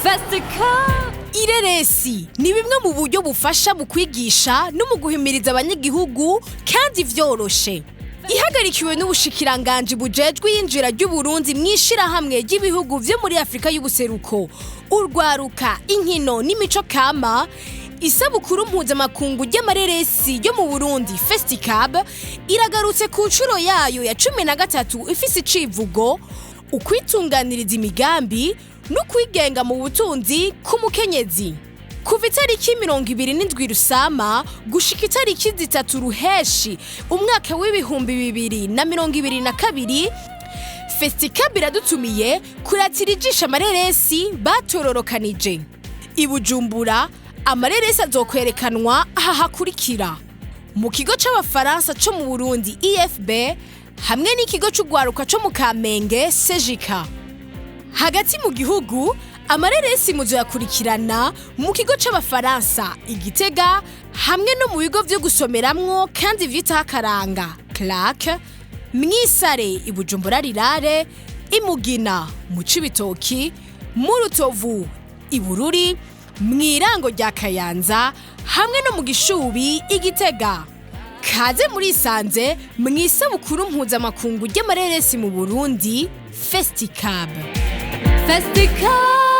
Festicab. Ireresi ni bimwe mu buryo bufasha mu kwigisha no mu guhimiriza abanyagihugu kandi vyoroshe. Ihagarikiwe n'ubushikiranganji bujejwe iyinjira ry'Uburundi mw'ishirahamwe ry'ibihugu vyo muri Afrika y'ubuseruko, urwaruka, inkino n'imico kama, isabukuru mpuzamakungu ry'amareresi yo mu Burundi Festicab iragarutse ku nshuro yayo ya 13 ifise icivugo ukwitunganiriza imigambi no kwigenga mu butunzi k'umukenyezi. Kuva itariki 27 Rusama gushika itariki 3 Ruheshi umwaka w'2022, Festicab iradutumiye kuratira ijisho amareresi batororokanije. I Bujumbura amareresi azokwerekanwa aha hakurikira: mu kigo c'Abafaransa co mu Burundi IFB hamwe n'ikigo c'urwaruka co mu Kamenge Sejika. Hagati mu gihugu amareresi muzoyakurikirana mu kigo c'Abafaransa i Gitega hamwe no mu bigo vyo gusomeramwo kandi vyitaho akaranga CLAC, mw'Isare i Bujumbura Rirare, i Mugina mu Cibitoki, mu Rutovu i Bururi, mw'irango rya Kayanza hamwe no mu Gishubi i Gitega. Kaze murisanze mw'isabukuru mpuzamakungu ry'amareresi mu Burundi Festicab. Festicab.